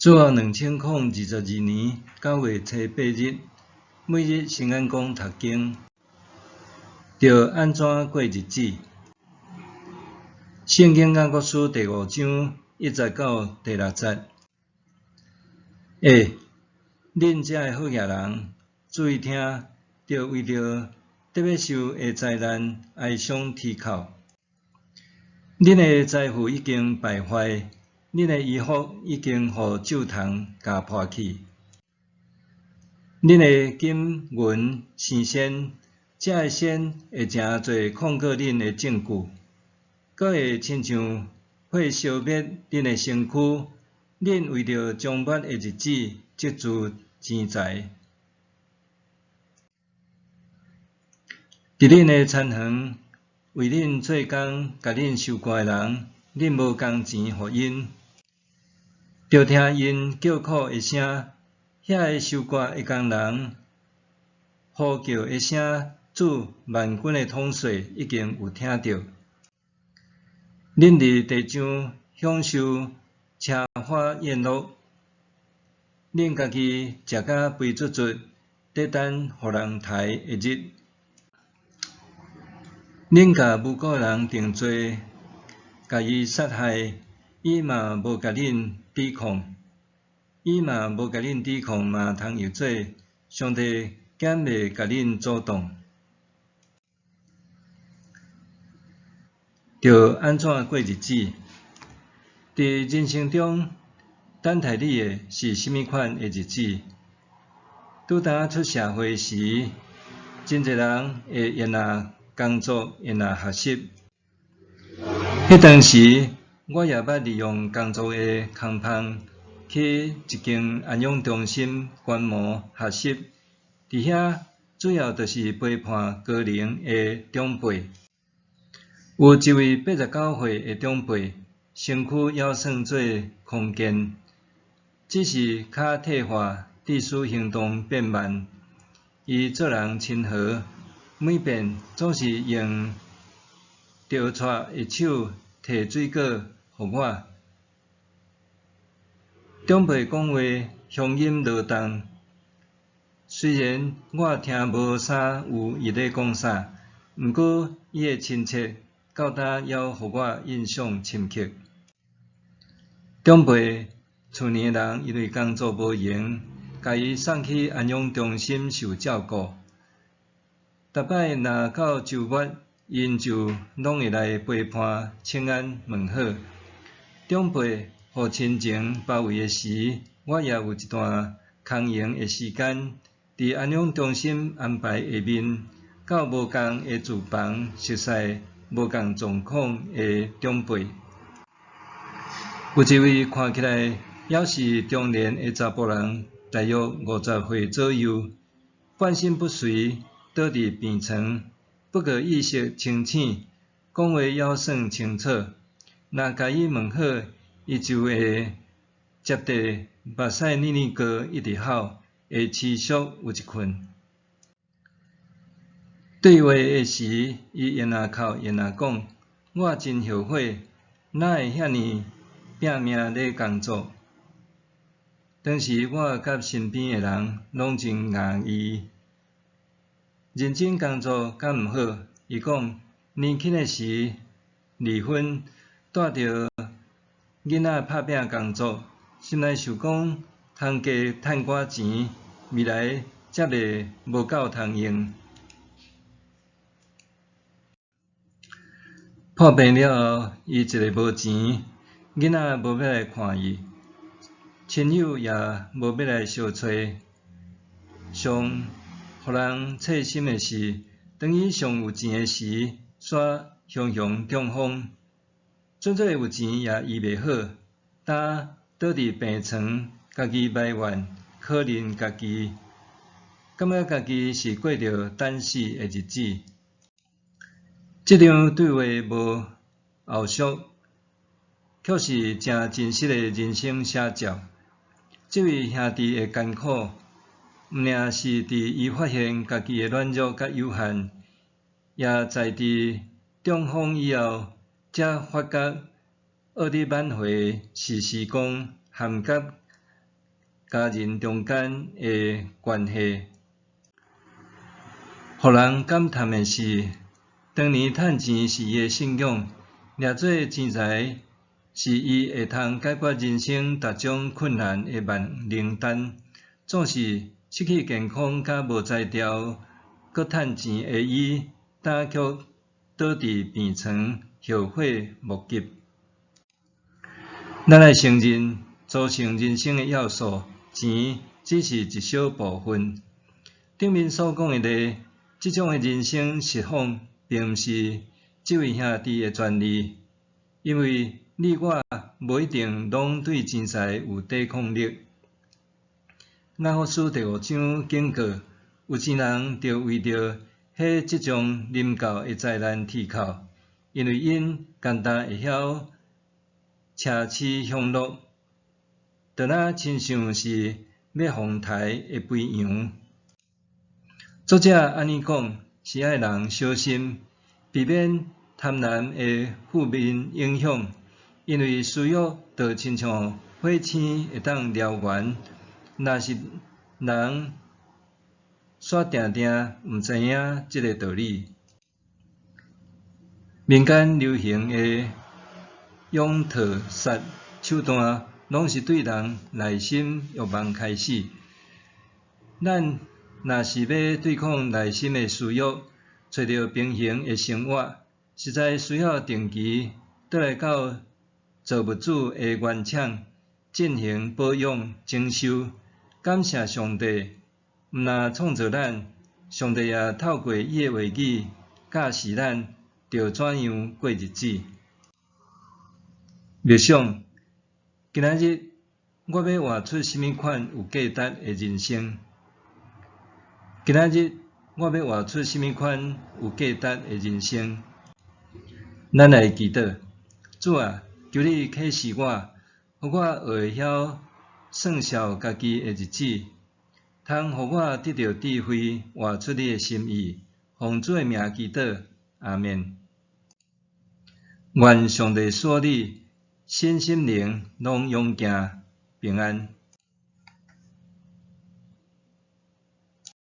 主後2022年9月初8日，每日新眼光讀經，著按怎過日子？聖經雅各書第五章一節到第六節。欸，恁遮的好額人，注意聽，著為著得欲受的災難哀傷啼哭。恁的財富已經敗壞，恁的衣服已經予蛀蟲咬破去。恁的金銀生鉎，這个鉎會成做控告恁的證據，閣會親像火燒滅恁的身軀。恁為著將欲的日子積聚錢財。佇恁的田園為恁做工、共恁收割的人，恁無工錢予𪜶，著聽𪜶叫苦的聲，遐个收割的工人呼叫的聲，主萬軍的統帥已經有聽著。恁佇地上享受奢華宴樂，恁家己食甲肥嘟嘟，佇等予人刣的日。恁共無辜人定罪，共伊殺害，伊嘛無共恁抵抗，伊嘛無共恁抵抗，嘛通譯做上帝敢袂共恁阻擋？著按怎過日子？佇人生中，等待你的是啥物款的日子？拄當出社會時，真濟人會厭若工作，厭若學習。彼當時，我也捌利用工作的空縫，去一間安養中心觀摩學習。佇遐主要就是陪伴高齡的長輩。有一位89歲的長輩，身軀猶算做康健，只是跤退化，致使行動變慢。伊做人親和，每遍總是用著掣的手提水果予我。長輩講話鄉音流動，雖然我聽無啥有伊咧講啥，毋過伊的親切到今猶予我印象深刻。長輩厝裡的人因為工作無閒，共伊送去安養中心受照顧。逐擺若到週末，𪜶就攏會來陪伴、請安問好。長輩予親情包圍的時，我也有一段空閒的時間，佇安養中心安排下面，到無仝的住房，熟似無仝狀況的長輩。有一位看起來猶是中年的查埔人，大約50歲左右，半身不遂，倒佇病床，不過意識清醒，講話猶算清楚。若共伊問好，伊就會接地目屎膩膩膏一直哭，會持續有一困。對話的時，伊閒若哭閒若講，我真後悔，哪會遐爾拚命咧工作。當時我佮身邊的人攏真訝異。認真工作敢毋好？伊講，年輕的時離婚，帶著囡仔拍拚工作，心內想講通加趁寡錢，未來才袂無夠通用。破病了後，伊一个無錢，囡仔無欲來看伊，親友也無欲來相揣。上予人切心的是，當伊上有錢的時，煞雄雄中風，準做有錢也醫袂好，焦倒佇病床，家己埋怨，可憐家己，感覺家己是過著等死的日子。這場對話無後續，卻是誠真實的人生寫照。這位兄弟的艱苦，毋爾是佇伊發現家己的軟弱佮有限，也在佇中風以後，才發覺學得挽回是時光含佮家人中間的關係。予人感嘆的是，當年趁錢是伊的信仰，掠做錢財是伊會通解決人生逐種困難的萬靈丹。總是失去健康佮無才調，閣趁錢的伊，今卻倒佇病床，後悔莫及。咱愛承認，組成人生的要素，錢只是一小部分。頂面所講的例，這種的人生實況，並毋是這位兄弟的專利，因為你我無一定攏對錢財有抵抗力。雅各書第五章警告，有錢人著為著彼即將臨到的災難啼哭，因為𪜶干焦會曉奢侈享樂，就若親像是欲予刣的肥羊。作者按呢講，是愛人小心，避免貪婪的負面影響，因為私欲就親像火星會當燎原，若是人煞定定毋知影這个道理。民間流行的養套殺手段，攏是對人內心欲望開始。咱若是欲對抗內心的私欲，揣著平衡的生活，實在需要定期轉來到造物主的原廠進行保養整修。感謝上帝，毋但創造咱，上帝也透過伊的話語教示咱著怎樣過日子。默想，今仔日我欲活出啥物款有價值的人生？今仔日我欲活出啥物款有價值的人生？咱來祈禱，主啊，求你啟示我，予我學會曉算數家己的日子，通予我得著智慧，活出你的心意。奉主的名祈禱，阿們。願上帝賜予你身心靈攏勇健平安。